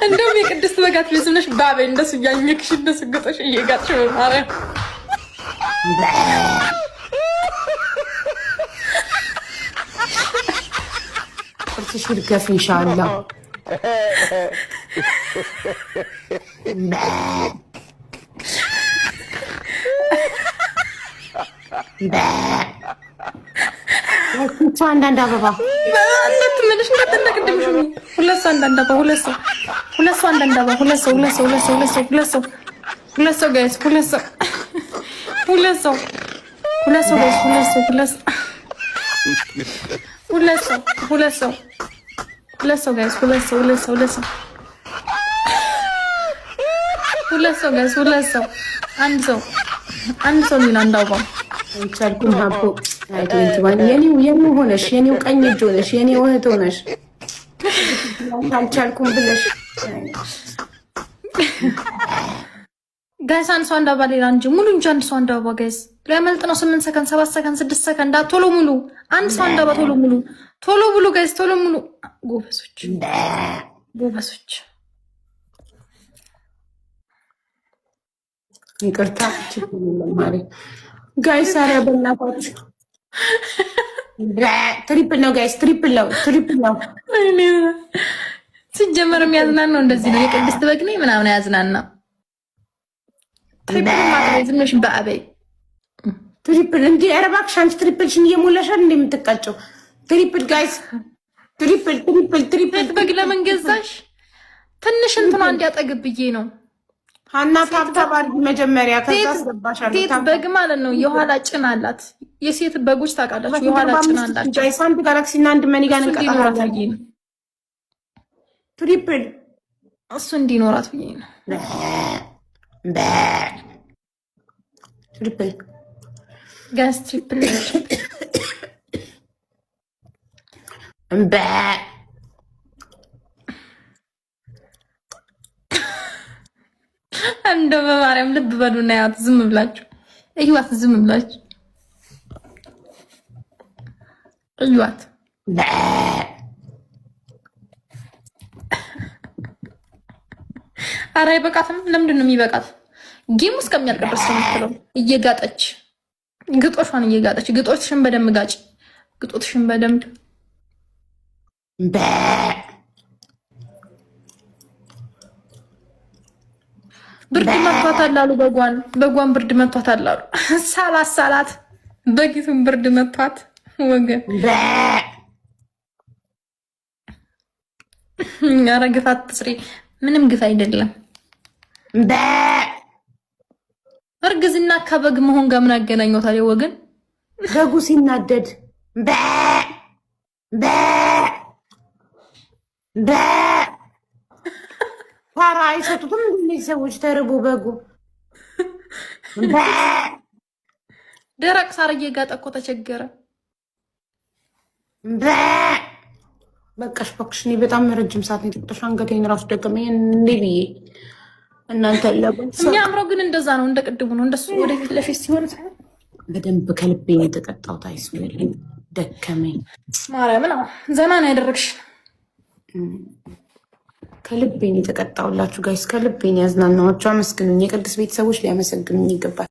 እንደውም የቅድስት በጋት ቤት ነሽ ባቤ እንደሱ እያኘክሽ እንደሱ ግጦሽ እየጋጥሽ በማርያም። ጥርስሽ ይርገፍ ኢንሻአላህ። አንዳንድ አበባ እንዳትመለሽ እንዳትነቅድምሽ። ሁለት ሰው አንዳንድ አበባ፣ ሁለት ሰው፣ ሁለት ሰው አንዳንድ አበባ፣ ሁለት ሰው፣ ሁለት ሰው፣ ሁለት ሰው፣ ሁለት ሰው፣ ሁለት ሰው፣ ሁለት ሰው guys፣ ሁለት ሰው፣ ሁለት ሰው፣ ሁለት ሰው guys፣ ሁለት ሰው፣ ሁለት ሰው፣ ሁለት ሰው፣ ሁለት ሰው፣ ሁለት ሰው guys፣ ሁለት ሰው፣ ሁለት ሰው፣ ሁለት ሰው፣ ሁለት ሰው guys፣ ሁለት ሰው፣ አንድ ሰው፣ አንድ ሰው ሌላ አንድ አበባ። አልቻልኩም። ሀቦ 21 የኔው የኔው ሆነሽ፣ የኔው ቀኝ እጅ ሆነሽ፣ የኔው እህት ሆነሽ አልቻልኩም ብለሽ። Guys፣ አንድ ሰው አንድ አበባ ሌላ እንጂ ሙሉ እንጂ። አንድ ሰው አንድ አበባ guys፣ ሊያመልጥ ነው። 8 ሰከንድ፣ 7 ሰከንድ፣ 6 ሰከንድ፣ ቶሎ ሙሉ። አንድ ሰው አንድ አበባ፣ ቶሎ ሙሉ፣ ቶሎ ሙሉ guys፣ ቶሎ ሙሉ። ጎበዞች፣ ጎበዞች። ይቅርታ guys፣ ኧረ በእናታችሁ triple ነው guys፣ triple ነው፣ triple ነው። ሲጀመር የሚያዝናናው እንደዚህ ነው። የቅድስት በግ ነኝ ምናምን አያዝናና። Triple ማጥበይ ዝም ብለሽ በአበይ። Triple እንዲ፣ ኧረ እባክሽ አንቺ triple ሽን እየሞላሻል እንደ የምትቃጨው። Triple guys፣ triple፣ triple፣ triple። ሴት በግ ለምን ገዛሽ? ትንሽ እንትኗ እንዲያጠግብ ብዬ ነው። ሀና tap tap አድርጊ መጀመሪያ፣ ከዛ አስገባሻለሁ። ሴት በግ ማለት ነው የኋላ ጭን አላት። የሴት በጎች ታውቃላችሁ፣ የኋላ ጭን አላቸው። Guys፣ አንድ ጋላክሲ እና አንድ money gun እሱ እንዲኖራት እንቀጣለን። ብዬ ነው። Triple። እሱ እንዲኖራት ብዬ ነው። Triple። Guys፣ triple። በ እንደው በማርያም ልብ በሉና ያት ዝም ብላችሁ እዩዋት፣ ዝም ብላችሁ እዩዋት። ኧረ አይበቃትም። ለምንድን ነው የሚበቃት? Game ኡ እስከሚያልቅ ድረስ ነው የምትለው። እየጋጠች ግጦሿን እየጋጠች፣ ግጦሽን በደንብ ጋጭ፣ ግጦሽን በደንብ። በ ብርድ መቷታል አሉ። በጓን ብርድ መቷታል አሉ። ሳላት ሳላት በጊቱን ብርድ መቷት ወገን። በ ኧረ ግፍ አትስሪ። ምንም ግፍ አይደለም። በ እርግዝና ከበግ መሆን ጋር ምን አገናኘው ታዲያ ወገን? በጉ ሲናደድ በ በ በ ፓራ አይሰጡትም። እነዚህ ሰዎች ተርቦ በጉ በ ደረቅ ሳር እየጋጠ እኮ ተቸገረ። በ በቃሽ እባክሽ። እኔ በጣም ረጅም ሰዓት ነው የጠጣሽ። አንገቴን ራሱ ደገመኝ እንዴ ብዬ እናንተ የሚያምረው ግን እንደዛ ነው፣ እንደ ቅድሙ ነው። እንደሱ ወደፊት ለፊት ሲሆን በደንብ ከልቤ ነው የተቀጣሁት። I swear ደከመኝ። ማርያምን ዘና ነው ያደረግሽ። ከልቤ ነው የተቀጣሁላችሁ guys፣ ከልቤ ነው ያዝናናኋችሁ። አመስግኑኝ። የቅድስት ቤተሰቦች ሊያመሰግኑኝ ይገባል።